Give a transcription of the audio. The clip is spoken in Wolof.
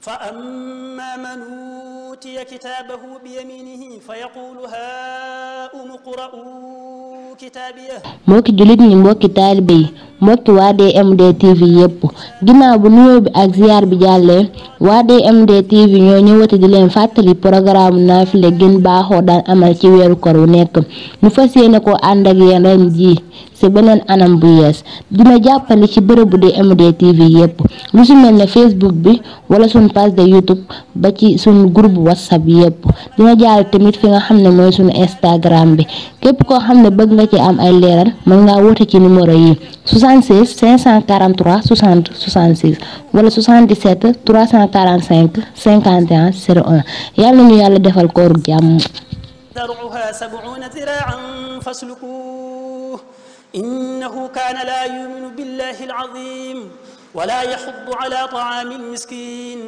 فأما من أوتي كتابه بيمينه فيقول هاؤم اقرءوا كتابيه mbokki julit ñi mbokki taalibe yi mbokki waa DMD TV yépp ginnaaw bu nuyoo bi ak ziar bi jàllee waa DMD TV ñoo ñëwati di leen fàttali programme naafile gën baaxoo daan amal ci weeru koor wu nekk ñu fas yéene ko ànd ak yéen ren ji ci beneen anam bu yees dina jàppale ci bërëbu DMD TV yépp lu ci mel ne Facebook bi wala suñu page de YouTube ba ci suñu groupe WhatsApp yépp dina jaar tamit fi nga xam ne mooy suñu Instagram bi képp koo xam ne bëgg nga ci am ay leeral mën ngaa woote ci numéro yi 76 543 60 66 wala 77 345 51 01 yàlla ñu yàlla defal kooru jàmm. ذرعها 70 ذراعا فاسلكوه إنه كان لا يؤمن بالله العظيم ولا يحض على طعام المسكين